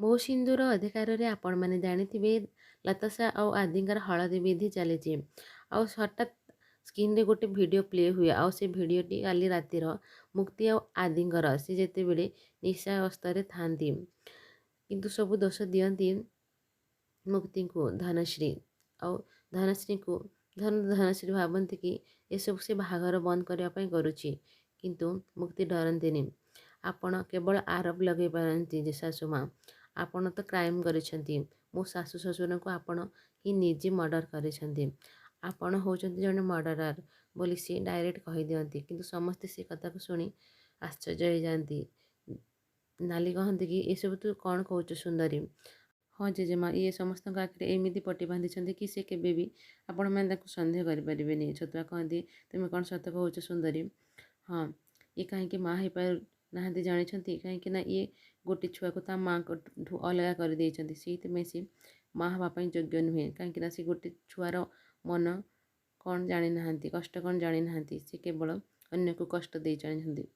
ମୋ ସିନ୍ଦୁର ଅଧିକାରରେ ଆପଣମାନେ ଜାଣିଥିବେ, ଲତାଶା ଆଉ ଆଦିଙ୍କର ହଳଦୀ ବିଧି ଚାଲିଛି। ଆଉ ହଠାତ୍ ସ୍କ୍ରିନ୍ରେ ଗୋଟେ ଭିଡ଼ିଓ ପ୍ଲେ ହୁଏ, ଆଉ ସେ ଭିଡ଼ିଓଟି କାଲି ରାତିର ମୁକ୍ତି ଆଉ ଆଦିଙ୍କର, ସେ ଯେତେବେଳେ ନିଶା ଅବସ୍ଥାରେ ଥାଆନ୍ତି। କିନ୍ତୁ ସବୁ ଦୋଷ ଦିଅନ୍ତି ମୁକ୍ତିଙ୍କୁ ଧନଶ୍ରୀ, ଆଉ ଧନଶ୍ରୀଙ୍କୁ ଧନଶ୍ରୀ ଭାବନ୍ତି କି ଏସବୁ ସେ ବାହାଘର ବନ୍ଦ କରିବା ପାଇଁ କରୁଛି। କିନ୍ତୁ ମୁକ୍ତି ଡରନ୍ତିନି। ଆପଣ କେବଳ ଆରୋପ ଲଗାଇ ପାରନ୍ତି ଯେ ଶାଶୁ ମା, ଆପଣ ତ କ୍ରାଇମ୍ କରିଛନ୍ତି। ମୋ ଶାଶୁ ଶ୍ୱଶୁରଙ୍କୁ ଆପଣ ହିଁ ନିଜେ ମର୍ଡ଼ର କରିଛନ୍ତି। ଆପଣ ହେଉଛନ୍ତି ଜଣେ ମର୍ଡ଼ରର ବୋଲି ସିଏ ଡାଇରେକ୍ଟ କହିଦିଅନ୍ତି। କିନ୍ତୁ ସମସ୍ତେ ସେ କଥାକୁ ଶୁଣି ଆଶ୍ଚର୍ଯ୍ୟ ହେଇଯାଆନ୍ତି। ନାଲି କହନ୍ତି କି ଏସବୁ ତୁ କ'ଣ କହୁଛୁ ସୁନ୍ଦରୀ? ହଁ ଜେଜେମା, ଇଏ ସମସ୍ତଙ୍କ ଆଖିରେ ଏମିତି ପଟି ବାନ୍ଧିଛନ୍ତି କି ସେ କେବେ ବି ଆପଣମାନେ ତାକୁ ସନ୍ଦେହ କରିପାରିବେନି। ଛତୁଆ କହନ୍ତି, ତୁମେ କ'ଣ ସତ କହୁଛ ସୁନ୍ଦରୀ? ହଁ। ଇଏ କାହିଁକି ମା ହେଇପାରୁ ନାହାନ୍ତି ଜାଣିଛନ୍ତି? କାହିଁକି ନା ଇଏ ଗୋଟେ ଛୁଆକୁ ତା ମାଆଙ୍କଠୁ ଅଲଗା କରିଦେଇଛନ୍ତି। ସେଇଥିପାଇଁ ସେ ମା ହେବା ପାଇଁ ଯୋଗ୍ୟ ନୁହେଁ, କାହିଁକିନା ସେ ଗୋଟେ ଛୁଆର ମନ କ'ଣ ଜାଣିନାହାନ୍ତି, କଷ୍ଟ କ'ଣ ଜାଣିନାହାନ୍ତି। ସେ କେବଳ ଅନ୍ୟକୁ କଷ୍ଟ ଦେଇ ଜାଣିଛନ୍ତି।